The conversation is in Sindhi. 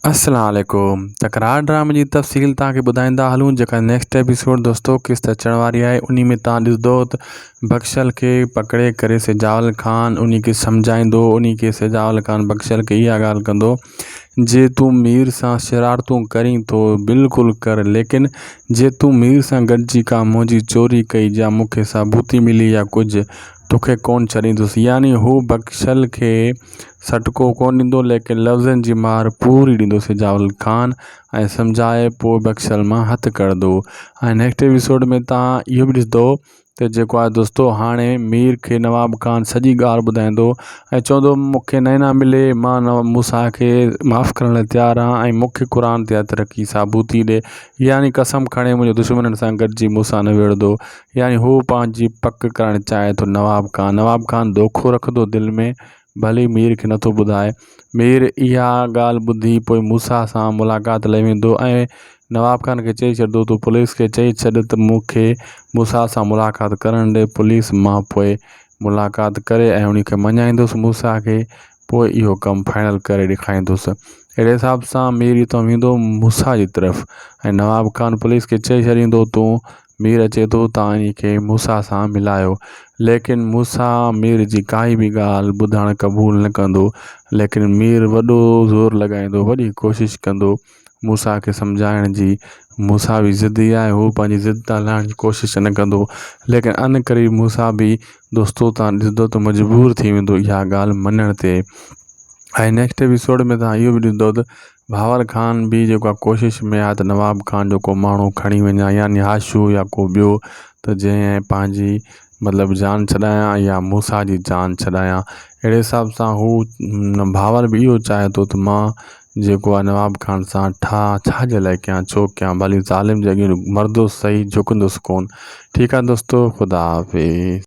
السلام عليڪم تڪرار ڊرامي جي تفصيل توهان کي ٻڌائيندا هلون جيڪا نيڪسٽ ايپيسوڊ دوستو قسط اچڻ واري آهي انهي ۾ توهان ڏسندو ته بخشل کي پڪڙي ڪري سجاول خان انهي کي سمجهائيندو انهي کي سجاول خان بخشل کي اها ڳالهه ڪندو جي تون مير سان شرارتون ڪرين ٿو بلڪل ڪر ليڪن جي تون مير سان گڏجي ڪا منهنجي چوري ڪئي يا مون کي ثابوتي ملي يا ڪجهه توکي ڪون ڇڏيندس يعني هو بخشل کي سٽڪو ڪونه ڏيندو ليڪن لفظن جي مار پوري ڏيندو سجاول خان ۽ سمجهائي پوء بخشل مان هٿ ڪڍندو ۽ نيڪسٽ ايپيسوڊ ۾ تان اهو به ڏسندو ته جيڪو آهي دوستو هاڻي مير کي نواب خان سڄي ڳالهه ٻڌائيندو ۽ چوندو مون کي نينا ملي مان موسيٰ کي معاف ڪرڻ لاء تيار آهيان ۽ مون کي قرآن تي هٿ رکي ثابوتي ڏي يعني قسم کڻي منهنجي دشمنن سان گڏجي مون سان نه وڙهندو يعني هو پنهنجي پڪ ڪرڻ چاهي ٿو نواب خان نواب خان دوکو رکندو دل ۾ ڀلي مير کي نٿو ٻڌائي. مير اها ڳالهه ٻڌي پوء موسيٰ سان ملاقات لئي ويندو ۽ نواب خان کي چئي ڇڏندو تون پوليس کي چئي ڇڏ ته مون کي موسيٰ سان ملاقات ڪرڻ ڏي پوليس مان پوء ملاقات ڪري ۽ انهي کي مڃائيندس موسيٰ کي پوء اهو ڪم فائنل ڪري ڏيکاريندس. اهڙي حساب سان مير اتان ويندو موسيٰ جي طرف ۽ نواب خان پوليس کي چئي ڇڏيندو تون مير اچي ٿو تان انهي کي موسيٰ سان ملايو. ليڪن موسيٰ مير جي ڪائي به ڳالهه ٻڌڻ قبول نه ڪندو. ليڪن مير وڏو زور لڳائيندو، وڏي ڪوشش ڪندو موسيٰ کي سمجهائڻ جي. موسيٰ به ضدي آهي، هو پنهنجي ضد تان لهڻ جي ڪوشش نه ڪندو. ليڪن عنقريب موسيٰ به دوستو تان ڏسندو ته مجبور ٿي ويندو اها ڳالهه مڃڻ تي. ۽ نيڪسٽ ايپيسوڊ ۾ توهان اهو به ڏسندو ته بهاول خان به جيڪو آهي ڪوشش ۾ آهي ته نواب خان جو ڪو ماڻهو کڻي وڃان يا نهاشو يا ڪو ٻيو ته جنهن پنهنجي مطلب جان ڇڏايان يا موسيٰ جي جان ڇڏايان اهڙي حساب سان هو بهاول به اهو چاهي ٿو ته مان جيڪو آهي نواب خان سان ٺاهه ڇا جي لاء ڪيان ڇو ڪيان ڀلي ظالم جي اڳيان مردو سهي جهڪندس ڪونه ٺيڪ آهي دوستو خدا حافظ.